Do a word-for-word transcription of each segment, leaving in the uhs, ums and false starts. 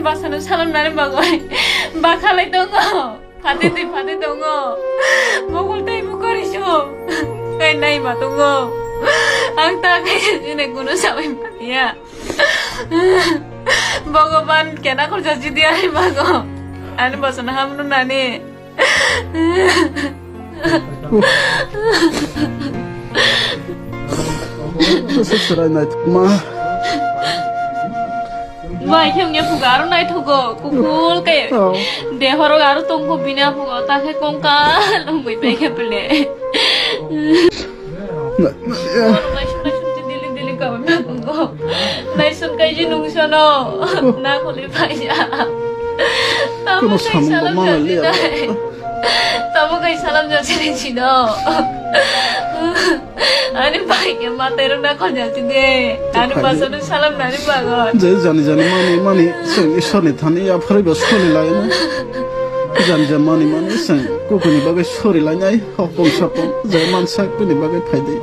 Bwsano salam nani bagwi bakhalai tongo. Phate twi phate tongo. Mokol tei bukori su. Kai nai ma tongo. Ang ta kai jine kuno sabai mania. Bhagavan kena khorja jidi ari bago. Ani bwsano hamno nani. Bwswk chwrai naithokma. Bai khe wngya phuga aro naithogo, kuphul khe. Oh. Dehorok aro tongkho bini aphugo, ta khe kongkal wngwi pai khe pile. Na, na, ya. Naisuk naisuk dili dili kabo na tongo. Naisuk kaiji nungsono. Na kholi paija. Tamo Kuno kai samung salam bo mangai jati liya. Nai. Tamo kai salam jati nai chino. Ani bai ke matai rok na khol jati de. Ani Khali. Basa rok salam nani bago. Je jani jani mani mani chwng Ishwar ni thani yapharwi bo soli lai na. Jani jani mani mani chwng kukuni bagwi sori lai nai. Hopong sapong je mansak bini bagwi phaidi.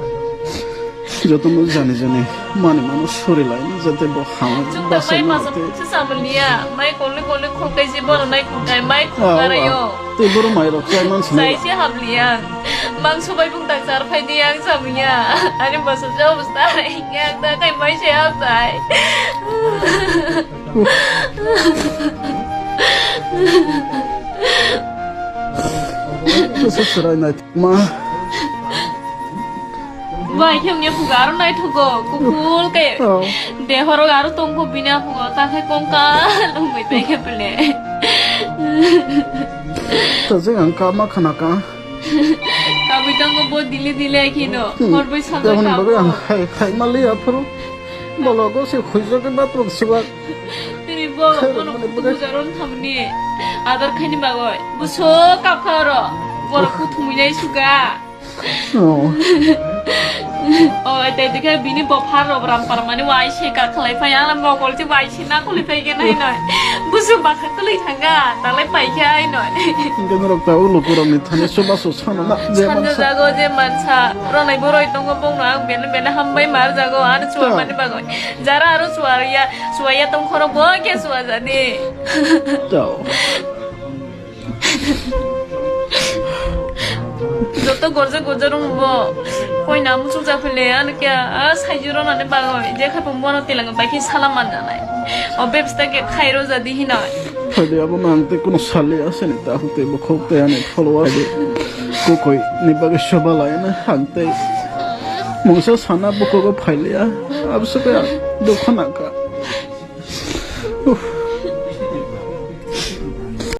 Jotono jani jani mani mano sori lai jate bo hamwi Chukta basa mai mano masa tei. Kungsa samaliya, mai kolni kolni khulkai si bono nai khulkai, mai Ah, khulkara ah. Yo. Tei boro mai rok chai man sinai. Sai se hamliya. Mang sobai bung tak char phai di ang samliya. Ani basa je obostha, yang ta kai mai se hapsai. Bwswk chwrai naithokma. Bai khe wngya phuga aro naithogo, kuphul khe. Oh. Dehorok aro tongkho bini aphugo, ta khe kongkal wngwi tei khe pile. Tajwk ang kama khana ka. Kabui tongo bo dili dili kheno, Hmm. horbai salbai Tamoni bagwi ang kabo. Hai, hai mali aphuru. Bologo se khuijagwi bathroom siwak. Tini bo Khairok bono mani bagwi. Bujaron thamni adar khaini bagwi. Buso kapkha oro. Borok kuthumwi nai suga. Oh. Oh, tei dikhe bini bopha rok ram parmani wai se kakhlai phai, ang mokol se wai se nakholi phai khe nai noi. Buso bakha kwlwi thanga, talai pai khe ai noi. Hingke norok ta ulo kurang ni thani soba so sana na je Sanja mansa. Jago je mansa, ronai boroi tongo bongno ang bele bele hambai mar jago, ano chuwa Ta. Mani bagoi. Jara aro chuwa ya, chuwa ya tong khoro bo ke chuwa jani. Tao. Joto gorja gorja rung bo. Koi na muchuk ja phele, ano kya, a saiju ronani bagoi. Je khapo mono tilang bai khe salam man janai. O bebsta ke khairo jadi hinoi. Phaidi abo no ang tei kuno sali aseni ta huk tei bokhok tei ani follower de. Kokoi ni bagwi soba lai na ang tei. Mungsa sana bokogo phailiya. Abso kaya dukha nangkha. Uff.